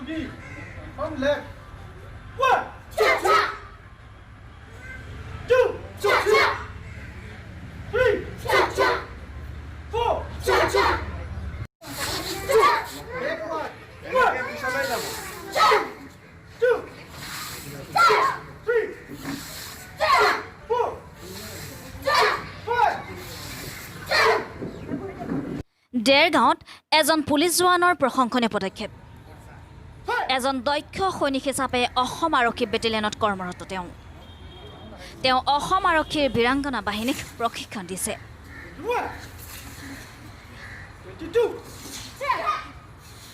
Tsugi. From left. One, two, three, four. Backward. One, two, three, four, five. দেৰগাঁৱত এজন police জোৱানৰ প্ৰশংসনীয় পদক্ষেপ। এজন দক্ষ সৈনিক হিচাপে অসম আৰক্ষী বেটেলিয়নত কৰ্মৰত তেওঁ। তেওঁ অসম আৰক্ষীৰ বীৰাংগনা বাহিনীক প্ৰশিক্ষণ দিছে। 21, 22.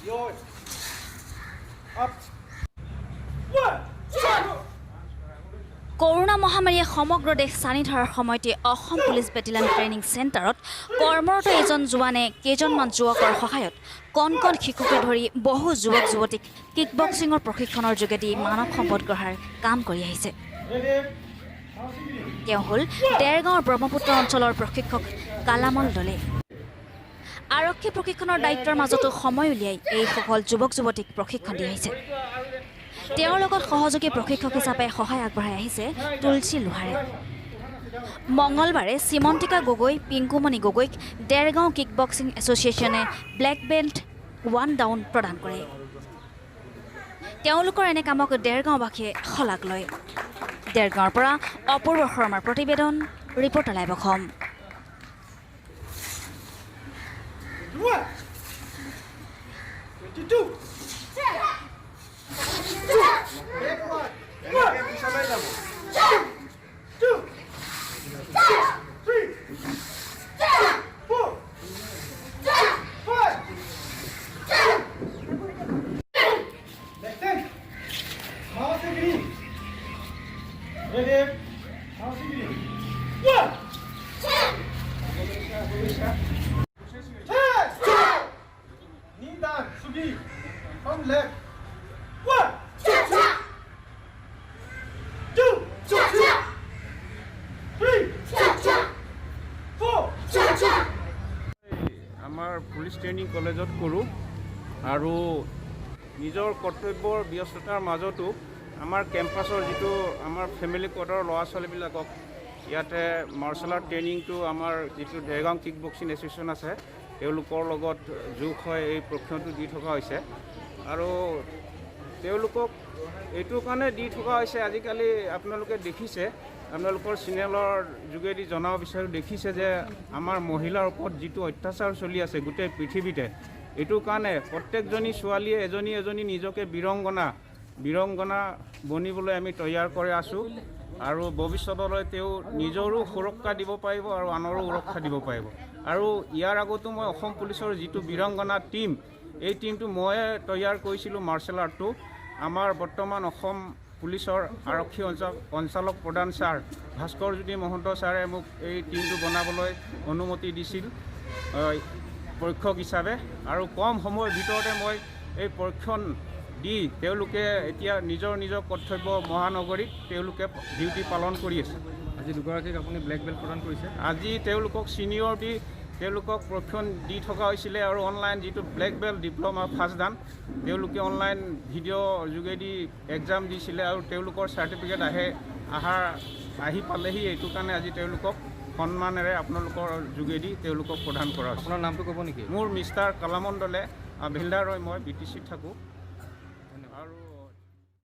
Yours. Up. One, two, corona মহামাৰীয়ে সমগ্ৰ দেশ ছানি ধৰাৰ সময়তে অসম পুলিচ বেটেলিয়ন ট্ৰেইনিং চেণ্টাৰত কৰ্মৰত এজন জোৱানে কেইজনমান যুৱকৰ সহায়ত কণ কণ শিশুকে ধৰি বহু যুৱক যুৱতীক কিক বক্সিঙৰ প্ৰশিক্ষণৰ যোগেদি মানৱ সম্পদ গঢ়াৰ কাম কৰি আহিছে। Ready? তেওঁ হ'ল দেৰগাঁৱৰ ব্ৰহ্মপুত্ৰ অঞ্চলৰ প্ৰশিক্ষক কালামল দলে। আৰক্ষী প্ৰশিক্ষণৰ দায়িত্বৰ মাজতো সময় উলিয়াই এইসকল যুৱক যুৱতীক প্ৰশিক্ষণ দি আহিছে। তেওঁৰ লগত সহযোগী প্ৰশিক্ষক হিচাপে সহায় আগবঢ়াই আহিছে তুলসী লোহাৰে। মঙলবাৰে চিমন্তিকা গগৈ, পিংকুমণি গগৈক দেৰগাঁও কিক বক্সিং এছ'চিয়েশ্যনে ব্লেক বেল্ট ওৱান ডান প্ৰদান কৰে। তেওঁলোকৰ এনে কামক দেৰগাঁওবাসীয়ে শলাগ লয়। দেৰগাঁৱৰ পৰা অপূৰ্ব শৰ্মাৰ প্ৰতিবেদন, reporter live Assam. 21, 22. Backward. One, two, three, four, five. Left hand. Mouse green. Ready? Mouse green. One. Ten. Knee down, Sugi. From left. One, two, three, four. আমাৰ পুলিচ ট্ৰেইনিং কলেজত কৰোঁ আৰু নিজৰ কৰ্তব্যৰ ব্যস্ততাৰ মাজতো আমাৰ কেম্পাছৰ যিটো আমাৰ ফেমিলি কোৱাৰ্টাৰৰ ল'ৰা ছোৱালীবিলাকক ইয়াতে মাৰ্চেল আৰ্ট ট্ৰেইনিংটো আমাৰ যিটো দেৰগাঁও কিক বক্সিং এছ'চিয়েশ্যন আছে, তেওঁলোকৰ লগত যোগ হৈ এই প্ৰশিক্ষণটো দি থকা হৈছে। আৰু তেওঁলোকক এইটোৰ কাৰণে দি থকা হৈছে, আজিকালি আপোনালোকে দেখিছে, আপোনালোকৰ চেনেলৰ যোগেদি জনাব বিচাৰোঁ, দেখিছে যে আমাৰ মহিলাৰ ওপৰত যিটো অত্যাচাৰ চলি আছে গোটেই পৃথিৱীতে, এইটোৰ কাৰণে প্ৰত্যেকজনী ছোৱালীয়ে এজনী এজনী নিজকে বীৰংগনা বনিবলৈ আমি তৈয়াৰ কৰি আছোঁ আৰু ভৱিষ্যতলৈ তেওঁ নিজৰো সুৰক্ষা দিব পাৰিব আৰু আনৰো সুৰক্ষা দিব পাৰিব। আৰু ইয়াৰ আগতো মই অসম পুলিচৰ যিটো বীৰংগনা টীম, এই টীমটো ময়ে তৈয়াৰ কৰিছিলোঁ। মাৰ্চেল আৰ্টটো আমাৰ বৰ্তমান অসম পুলিচৰ আৰক্ষী সঞ্চালক প্ৰধান ছাৰ ভাস্কৰ জ্যোতি মহন্ত ছাৰে মোক এই টীমটো বনাবলৈ অনুমতি দিছিল পৰীক্ষক হিচাপে আৰু কম সময়ৰ ভিতৰতে মই এই প্ৰশিক্ষণ দি তেওঁলোকে এতিয়া নিজৰ নিজৰ কৰ্তব্য মহানগৰীত তেওঁলোকে ডিউটি পালন কৰি আছে। আজি দুগৰাকীক আপুনি ব্লেক বেল্ট প্ৰদান কৰিছে। আজি তেওঁলোকক ছিনিয়ৰ দি তেওঁলোকক প্ৰশিক্ষণ দি থকা হৈছিলে আৰু অনলাইন যিটো black belt diploma first dan, তেওঁলোকে অনলাইন ভিডিঅ' যোগেদি এক্সাম দিছিলে আৰু তেওঁলোকৰ চাৰ্টিফিকেট আহে আহি পালেহি। এইটো কাৰণে আজি তেওঁলোকক সন্মানেৰে আপোনালোকৰ যোগেদি তেওঁলোকক প্ৰদান কৰা হৈছে। আপোনাৰ নামটো ক'ব নেকি? মোৰ মিষ্টাৰ কালামন দলে, ভিল্ডাৰ ৰয়, মই বি টি চিত থাকোঁ।